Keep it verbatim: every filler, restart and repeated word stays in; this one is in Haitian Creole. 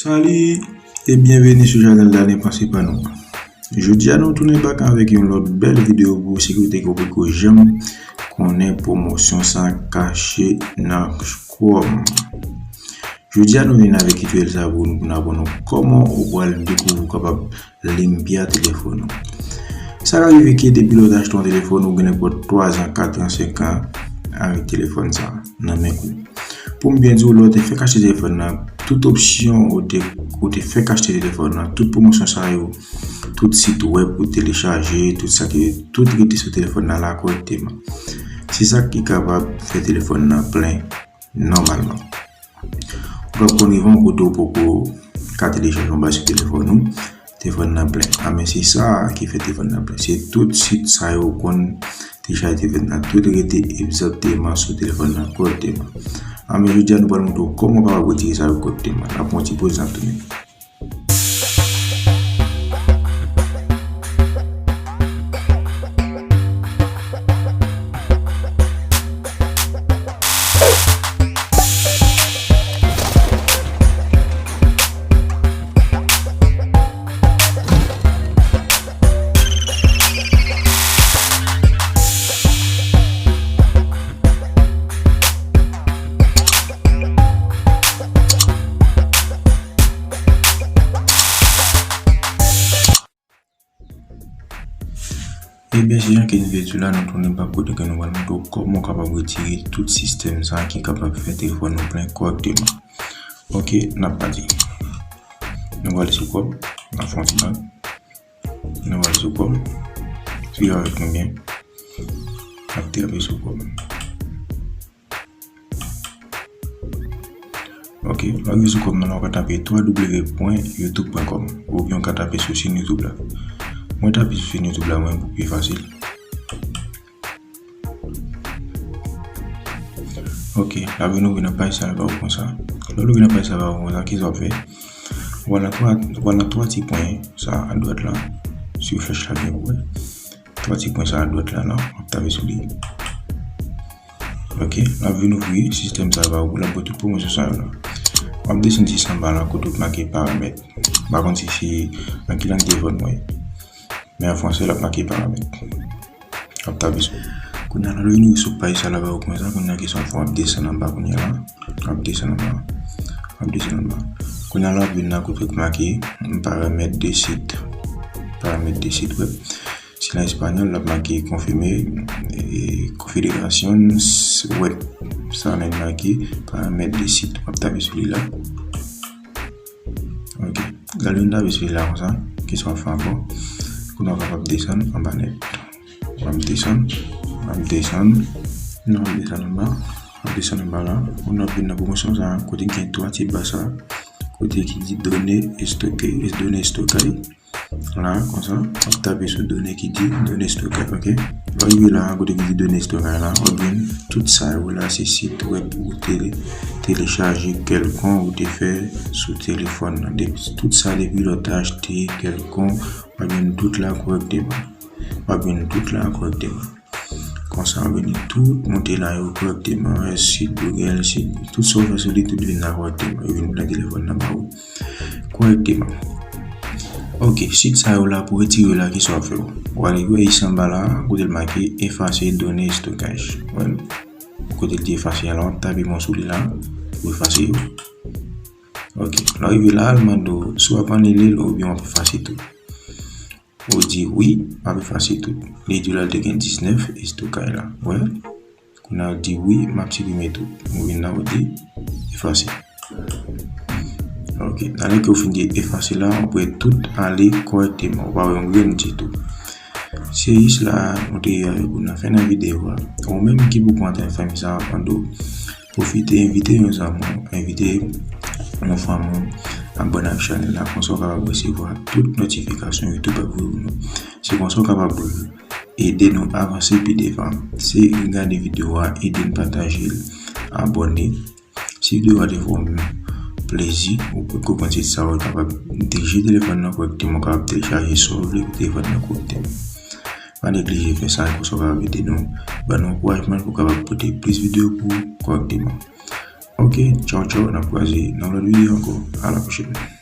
Salut et bienvenue sur Jardin de l'Année Pensée par nous. Jodi a nou tounen back avèk yon lòt bèl videyo pou sekirite ke w poko janm konnen pwomosyon sa kache nan Chrome. Jodi a nou vin avèk tutoriel sa pou nou, pou n aprann nou kòman ou pral dekouvri ou kapab limpia telefòn ou. Sa ka rive ke depi lè w te achte yon telefòn ou gen nenpòt twa zan, kat an, senk an avèk telefòn sa nan men w. Pou m byen di w, lè w te fèk achte telefòn nan, tout opsyon ou te, ou te fèk achte telefòn nan, tout pwomosyon sa yo, tout sit wèb ou telechaje, tout sa ki, tout rete sou telefòn nan la kòrèkteman. Se sa ki kapab fè telefòn nan plen nòmalman. Ou pral konn rive yon kote ou poko ka telechaje yon bagay sou telefòn ou, telefòn nan plen. A men se sa ki fè telefòn nan plen. Se tout sit sa yo konn telechaje telefòn nan. Tout rete egzakteman sou telefòn nan kòrèkteman. A men jodi a nou pral montre w kòman w kapab retire sa yo kòrèkteman. N ap pran yon ti poz, n ap tounen. Ebyen, se jan ke n vle di la, nou tounen bak kote ke nou pral montre w kòman w kapab retire tout sistèm sa ki kapab fè telefòn nou plen kòrèkteman. Ok, n ap pati. Nou pral sou Chrome, n ap fè yon ti bak. Nou pral sou Chrome. Swiv avèk nou byen. N ap trape sou Chrome. Ok, lè w rive sou Chrome nan la, ou ka tape w w w pwen youtube pwen com oubyen ou ka tape sou chaîne YouTube la. Mwen tape sou chaîne YouTube la, mwen, pou pi fasil. Ok, l ap vin ouvri nan paj sa, l ba ou konsa. Lè l ouvri nan paj sa, l ba ou konsa, kisa w ap fè? Ou al nan twa, ou al nan twa ti pwen sa adwat la, sou flèch la byen pwòp. Twa ti pwen sa adwat la, la, w ap tape sou li. Ok, l ap vin ouvri sistèm sa ba ou, l ap ba w tout pwomosyon sa yo la. W ap desann jis anba la, kote w make paramèt. M pa konn si se nan ki lang telefòn mwen. Men an fransè, l ap make paramèt. W ap tape sou. Kounye a la, lè w vin sou paj sa la, ba ou konsa, kounye a, kisa w ap fè, w ap desann anba kounye a la. W ap desann anba. W ap desann anba. Kounye a la, w ap vin nan kote k make paramèt de sit. Paramèt de sit wèb. Si nan espanyòl, l ap make konfime, e, konfigurasyon wèb. Sa menm make paramèt de sit. W ap tape sou li la. Ok. Lè w vin tape sou li la konsa, kisa w ap fè ankò? Kounye a w kapab desann anba nèt. W ap desann, w ap desann, w ap desann anba, w ap desann anba la. Kounye a w ap vin nan pwomosyon sa, kote gen twa ti ba sa, kote ki di done stoke, done stoke. La, konsa, w ap tape sou done ki di done stoke, ok? Lè w rive la, kote ki di done stoke la, w ap jwenn tout sa yo la, se sit wèb ou te telechaje kèlkonk ou te fè sou telefòn nan. Depi, tout sa depi lè w te achte kèlkonk, w ap jwenn tout la kòrèkteman. W ap jwenn tout la kòrèkteman. Konsa, w ap jwenn tout montè la yo kòrèkteman. Sit Google, sit, tout sa w fè sou li, tout vin la kòrèkteman. Yo vin pran telefòn nan ba ou kòrèkteman. Ok, sit sa yo la pou retire la, kisa w ap fè? Ou ale wè isi anba la, kote l make efase done estokaj. Wè, kote l di efase a la, w ap tape men w sou li la, pou efase yo. Ok, lè w rive la, l mande w si w ap anile l oubyen w ap efase tout. Ou di wi, m ap efase tout. Li di w la l te gen diznèf estokaj la. Wè? Kounye a w di wi, m ap siprime tout. Ou vin la, ou di efase. Ok. Alè ke w fin di efase la, ou wè tout ale kòrèkteman. Ou pa wè yon grenn ditou. Se jis la, nou te ye avèk ou nan fen nan videyo a. Ou menm ki poko antre nan fanmi sa, mande w pwofite envite yon zanmi w, envite yon fanmi w, abòne ak chanèl la, konsa w kapab resevwa tout notifikasyon YouTube ap voye pou nou. Se konsa w kapab ede nou avanse pi devan. Se gade videyo a, ede n pataje l, abòne. Si videyo a te fè w menm plezi, ou poko konn se sa w kapab dirije telefòn nan kòrèkteman, w kapab telechaje sa w vle pou telefòn nan kòrèkteman. Pa neglije fè sa, konsa w kapab ede nou, ban nou ankourajman pou w kapab pote plis videyo pou ou kòrèkteman. Ok, tchaw tchaw, n ap kwaze nan lòt videyo ankò. A la pwochèn.